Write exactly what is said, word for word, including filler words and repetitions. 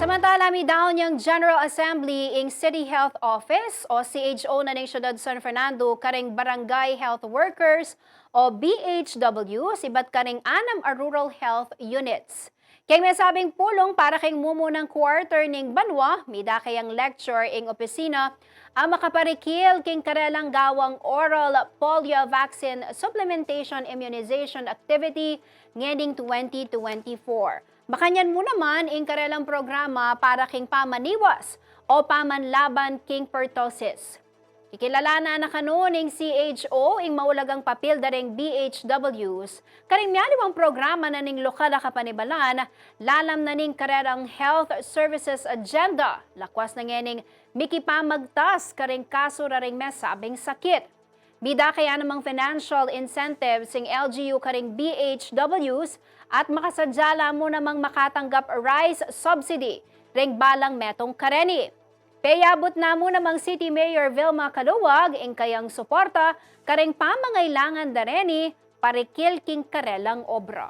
Samantala, midaun yang General Assembly ing City Health Office o C H O na ning Syudad San Fernando karing barangay health workers o B H Ws ibat karing anam a rural health units. Keng mesabing pulung para keng mumunang quarter ning banwa, midake yang lecture ing opisina a makaparikil keng karelang gawang oral polio vaccine supplementation immunization activity ngening twenty twenty-four. Makanyan mu naman ing karelang programa para keng pamaniwas o pamanlaban keng pertussis. Kikilalanan na kanu ning C H O ing maulagang papil da ring B H Ws karing mialiwang programa na ning lokal a kapanibalan, lalam na ning karerang health services agenda, lakwas na ngening mikipamagtas karing kasu da ring mesabing sakit. Midake ya namang financial incentives ing L G U karing B H Ws at makasadya la mu namang makatanggap rice subsidy ring balang metung kareni. Peyabut na mu namang City Mayor Vilma Caluag ing kayang suporta karing pamangailangan da reni parikil king karelang obra.